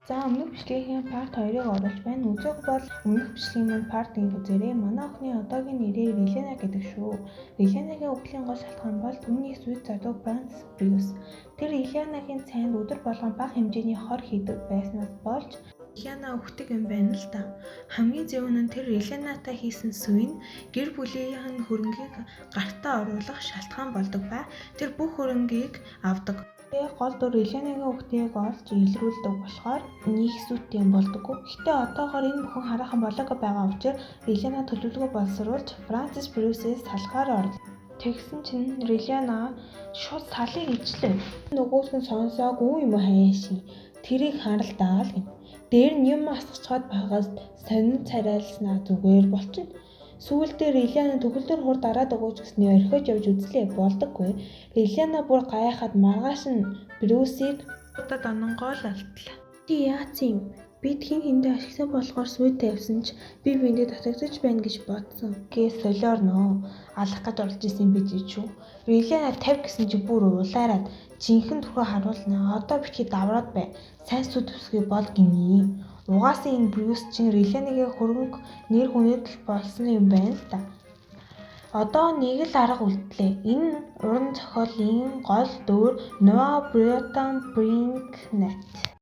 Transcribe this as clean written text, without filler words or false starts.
За, өмнөх бичлэгийнхээ part 2-ыг оруулж байна. Үзээгүй бол өмнөх бичлэгийн маань part 1-ийг үзээрэй. Манай охины одоогийн нэрээр Рилена гэдэг шүү. Риленагийн өвгөлийн гол шалтгаан бол түүний сүйт залуу Франсис Брюс. Тэр Рилианагийн цайнд өдөр болгон бага хэмжээний хор хийдэг байснаас болж Рилиана өгдөг юм байна л да. Хамгийн зөв нь тэр Рилианатай хийсэн сүй нь гэр бүлийн хөрөнгийг гартаа оруулах шалтгаан болдог ба тэр бүх хөрөнгийг авдаг. Тэгээ гол дүр Еленагийн хүүхдийг олж илрүүлдэг болохоор нэг сүйтэй юм болдоггүй. Гэхдээ одоогоор энэ бүхэн хараахан болоогүй байгаа учраас Елена төлөвлөгөө боловсруулж Франсис Брюсээс салахаар орлоо. Тэгсэн чинь Релена шууд салыг ичлээ. Нөгөөх нь сонсоогүй юм уу хайшин. Тэрийг харал даал гин. Дээр нь юм асгачаад багаас сонин царайлснаа зүгээр болчихно. Сүүлдээ Рилиана төхөлдөр хур дараад өгөөч гэсний орхиод явж үзлээ. Болдоггүй. Рилиана бүр гайхаад маргааш нь Брюсийг удаад ононгоо л алдлаа. Чи яатсан юм? Бид хэн хэндээ ашигтай болохоор сүйд тавьсан ч би биендээ татагдаж байна гэж бодсон. Гээ солиорноо. Алах гэж оролж исэн би чи шүү. Рилиана 50 гэсэн чи бүр улаарад жинхэнэ төрхөө харуулна. Одоо битгий давраад бай. Сайн сүд төсгий бол гинэ. Угаасаа энэ Брюс чинь Рилианагийн хөрөнгө нэр хүндэд л болсон юм байна л да. Одоо нэг л арга үлдлээ. Энэ уран зохиолын гол дүр Ноа Бриотон Бринкнет.